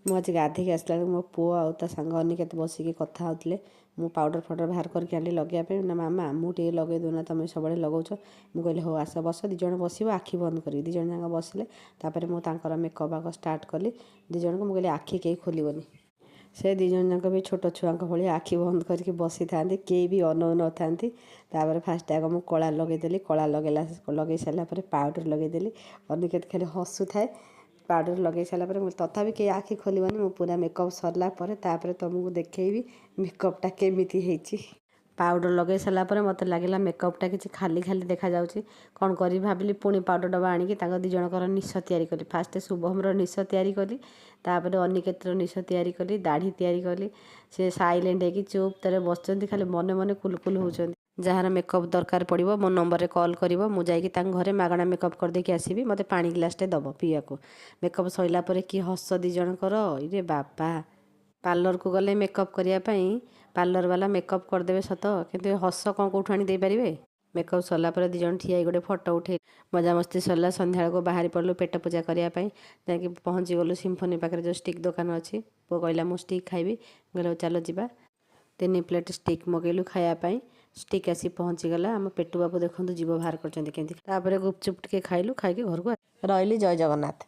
ମୁଁ ଆଜି ଗାଧେଇକି ଆସିଲା ବେଳକୁ ମୋ ପୁଅ ଆଉ ତା ସାଙ୍ଗ ଅନିକେତ ବସିକି କଥା ହେଉଥିଲେ। ମୁଁ ପାଉଡ଼ର ଫାଉଡ଼ର ବାହାର କରିକି ଆଣିଲି ଲଗେଇବା ପାଇଁ। ନା ମାମା, ଆମକୁ ଟିକେ ଲଗେଇ ଦେଉନା, ତୁମେ ସବୁବେଳେ ଲଗାଉଛ। ମୁଁ କହିଲି, ହଉ ଆସ ବସ, 2 ଜଣ ବସିବ ଆଖି ବନ୍ଦ କରିକି। 2 ଜଣ ଯାକ ବସିଲେ। ତାପରେ ମୁଁ ତାଙ୍କର ମେକଅପ୍ ଆଗ ଷ୍ଟାର୍ଟ କଲି 2 ଜଣଙ୍କୁ। ମୁଁ କହିଲି, ଆଖି କେହି ଖୋଲିବନି। ସେ 2 ଜଣ ଯାକ ବି ଛୋଟ ଛୁଆଙ୍କ ଭଳି ଆଖି ବନ୍ଦ କରିକି ବସିଥାନ୍ତି, କେହି ବି ଅନଉ ନଥାନ୍ତି। ତାପରେ ଫାଷ୍ଟ ଆଗ ମୁଁ କଳା ଲଗେଇଦେଲି। କଳା ଲଗେଇ ସାରିଲା ପରେ ପାଉଡ଼ର ଲଗେଇଦେଲି। ଅନିକେତ ଖାଲି ହସୁଥାଏ। ପାଉଡ଼ର ଲଗେଇ ସାରିଲା ପରେ ମୁଁ, ତଥାପି କେହି ଆଖି ଖୋଲିବନି, ମୁଁ ପୁରା ମେକଅପ୍ ସରିଲା ପରେ ତାପରେ ତୁମକୁ ଦେଖେଇବି ମେକଅପ୍ଟା କେମିତି ହେଇଛି। ପାଉଡ଼ର ଲଗେଇ ସାରିଲା ପରେ ମୋତେ ଲାଗିଲା ମେକଅପ୍ଟା କିଛି ଖାଲି ଖାଲି ଦେଖାଯାଉଛି। କ'ଣ କରିବି ଭାବିଲି। ପୁଣି ପାଉଡ଼ର ଡବା ଆଣିକି ତାଙ୍କ 2 ଜଣଙ୍କର ନିଶ ତିଆରି କଲି। ଫାଷ୍ଟ ଶୁଭମର ନିଶ ତିଆରି କଲି, ତାପରେ ଅନିକେତର ନିଶ ତିଆରି କଲି, ଦାଢ଼ି ତିଆରି କଲି। ସେ ସାଇଲେଣ୍ଟ ହେଇକି ଚୁପ୍ ତାରେ ବସିଛନ୍ତି, ଖାଲି ମନେ ମନେ କୁଲକୁଲ ହେଉଛନ୍ତି। ଯାହାର ମେକଅପ୍ ଦରକାର ପଡ଼ିବ, ମୋ ନମ୍ବରରେ କଲ୍ କରିବ। ମୁଁ ଯାଇକି ତାଙ୍କ ଘରେ ମାଗଣା ମେକଅପ୍ କରିଦେଇକି ଆସିବି। ମୋତେ ପାଣି ଗ୍ଲାସ୍ଟେ ଦେବ ପିଇବାକୁ। ମେକଅପ୍ ସରିଲା ପରେ କି ହସ 2 ଜଣଙ୍କର, ଇରେ ବାବା! ପାର୍ଲରକୁ ଗଲେ ମେକଅପ୍ କରିବା ପାଇଁ, ପାର୍ଲର ବାଲା ମେକଅପ୍ କରିଦେବେ ସତ, କିନ୍ତୁ ଏ ହସ କ'ଣ କେଉଁଠୁ ଆଣି ଦେଇପାରିବେ? ମେକଅପ୍ ସରିଲା ପରେ 2 ଜଣ ଠିଆ ହେଇ ଗୋଟେ ଫଟୋ ଉଠେଇ, ମଜାମସ୍ତି ସରିଲା। ସନ୍ଧ୍ୟାବେଳକୁ ବାହାରି ପଡ଼ିଲୁ ପେଟ ପୂଜା କରିବା ପାଇଁ। ଯାଇକି ପହଞ୍ଚିଗଲୁ ସିମ୍ଫୋନି ପାଖରେ ଯେଉଁ ଷ୍ଟିକ୍ ଦୋକାନ ଅଛି। ପୁଅ କହିଲା, ମୁଁ ଷ୍ଟିକ୍ ଖାଇବି। ମୁଁ କହିଲି, ହଉ ଚାଲ ଯିବା। 3 ପ୍ଲେଟ୍ ଷ୍ଟିକ୍ ମଗେଇଲୁ ଖାଇବା ପାଇଁ। ଷ୍ଟିକ୍ ଆସି ପହଞ୍ଚିଗଲା। ଆମ ପେଟୁ ବାବୁ ଦେଖନ୍ତୁ, ଜିଭ ବାହାର କରିଛନ୍ତି କେମିତି। ତାପରେ ଗୁପଚୁପ୍ ଟିକେ ଖାଇଲୁ। ଖାଇକି ଘରକୁ ରହିଲି। ଜୟ ଜଗନ୍ନାଥ।